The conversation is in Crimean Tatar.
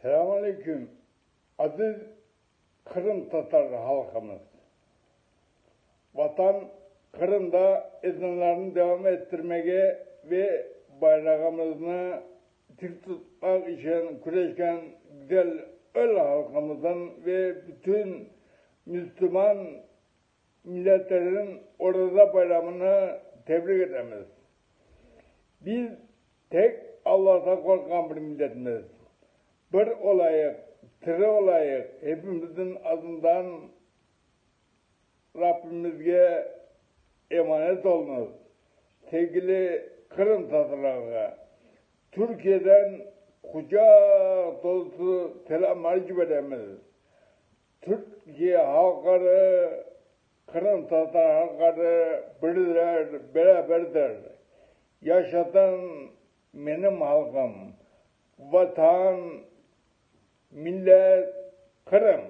Selâm aleyküm, aziz qırımtatar halqımız! Vatan Qırımda ezanlarnı devam ettirmege ve bayrağımıznı tik tutmaq içün küreşken güzel öl halqımıznıñ ve bütün müslüman milletleriniñ Oraza bayramını tebrik etemiz. Biz tek Allahtan qorqqan bir milletmiz. Bir olayıq, tiri olayıq, hepimizniñ adından Rabbimizge emanet oluñız, sevgili qırımtatarlarğa Türkiyeden qucaq dolusı selâmlar ciberemiz. Türkiye halqları, qırımtatar halqları birdir, beraberdir. Yaşasın menim halqım, Vatan, millet, Qırım!